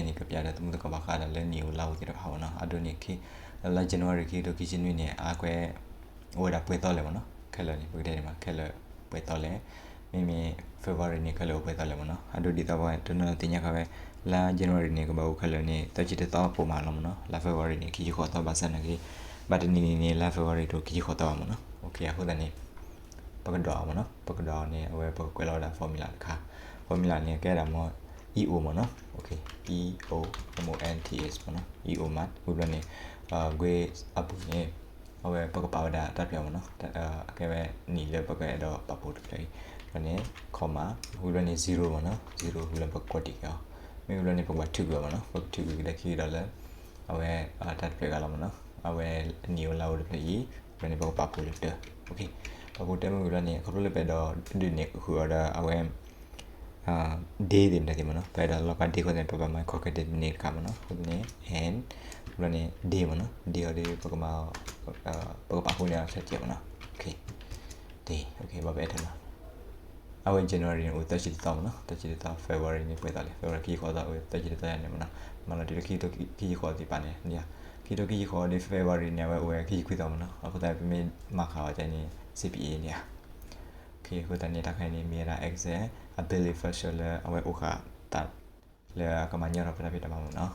န့ၣ် ကပျးဒီးသမုသကိးဘၣ်ဃးဒီးလၢနံၣ်ဧိၤလါဧိၤသ့ၣ်တဖၣ်မ့ၢ်နီၤ. အဒိန့ၣ် လါ January ခံကထိခံဆံနွံန့ၣ် အကွဲး အိၣ်ဝဲဒၣ်ပှဲၤသီလဲၣ်မ့ၢ်နီၤ. ခဲလၢာ်န့ၣ် ပကတဲန့ၣ်မး ခဲလၢာ်ပှဲၤသီလဲၣ်. မ့မ့ၢ် February န့ၣ် ခဲလၢာ်အိၣ်ပှဲၤသီလဲၣ်မ့ၢ်နီၤ. အဒိဒ်သိးပှၤတနီၤသ့ၣ်ညါဃာ်ဝဲ လါ January န့ၣ် ကဘၣ်အိၣ်ခဲလၢာ်န့ၣ် သၢဆံတသီပိာ်မးလီၤမ့ၢ်နီၤ. လါ February န့ၣ် ခံဆံဃိးသီ ဘၣ်ဆၣ်နာ်က့ ဘၣ်တနံၤနံၤန့ၣ် လါ February တအိၣ်ခံဆံဃိးသီဘၣ်မ့ၢ်နီၤ. အဃိသတးန့ၣ် ပကဒွးအီၤမ့ၢ်နီၤ. ပကဒွးအီၤန့ၣ် အဝဲပကကွဲးလီၤဝဲဒၣ် formula တခါ. formula န့ၣ် ကဲဒၣ်မ့ၢ် E O မ့ၢ်နီၤ. E O M O N T H မ့ၢ်နီၤ. E O month ဝံၤဘျီန့ၣ် ကွ့အပူၤန့ၣ် အဝဲပကပာ်ဝဲဒၣ်တၢ်တဖျၢၣ်မ့ၢ်နီၤ. ကဲဝဲနံၣ်လၢပကအဲၣ်ဒိးပာ်ဖှိၣ်တဖျၢၣ်အံၤ ဘျီန့ၣ် comma ဝံၤဘျီန့ၣ် zero မ့ၢ်နီၤ. zero ဝံၤဘျီန့ၣ် ပကဘၣ်ထုးကွံာ်အီၤမ့ၢ်နီၤ. ပကထုးကွံာ်ကဒါခံကဒီးလၢ အဝဲတၢ်တဖျၢၣ်ဂၤလီၤမ့ၢ်နီၤ. အဝဲနံၣ်ဧိၤလါဧိၤတဖျၢၣ်အံၤ ဘျီန့ၣ် ပကပာ်ဖှိၣ်လၢတၢ် ပာ်ဖှိၣ်တၢ်မ့ၢ်ဝံၤဘျီန့ၣ် ခီဖျိလၢပအဲၣ်ဒိးဒုးန့ၢ်ဃုာ်အီၤဒီးအဝဲ day သ့ၣ်မတၤသ့ၣ်မ့ၢ်နီၤ. ပအဲၣ်ဒိးလီၤကါ day အဃိသတးန့ၣ် ပဘၣ်မၤ concatenate တခါမ့ၢ်နီၤ. အဃိန့ၣ် and ဘျီန့ၣ် day မ့ၢ်နီၤ. day အီၤဒီး ပကမၤ ပကပာ်ဖှိၣ်န့ၢ်အီၤဆၢကဲးမ့ၢ်နီၤ. ဘၣ်ပအဲၣ်ဒိးလီၤ အဝဲ January န့ၣ် အိၣ်သၢဆံတသီမ့ၢ်နီၤ. သၢဆံတသီ February န့ၣ် ပှဲၤသီလဲၣ်. February ခံဆံဃိးသီ အိၣ်သၢဆံတသီယါန့ၣ်မ့ၢ်နီၤ. မၤလီၤတုၤလၢခံကထိခံဆံဃိးသ့ၣ်တဖၣ်န့ၣ် ခံကထိခံဆံဃိးဒီး February န့ၣ် အဝဲအိၣ်ဝဲခံဆံခွံသီမ့ၢ်နီၤ. အဃိသတး ပမ့ၢ်မၤဃာ်အီၤန့ၣ် စ့ပအ့န့ၣ်ဧါ. အဃိသတးန့ၣ် တၢ်ခါအံၤန့ၣ် မ့ၢ်ဝဲဒၣ် Excel ability feature လၢအဝဲအိၣ်ဃာ်တၢ် လၢအကမၤညီထီၣ်ပတၢ်ဖံးတၢ်မၤမ့ၢ်နီၤ.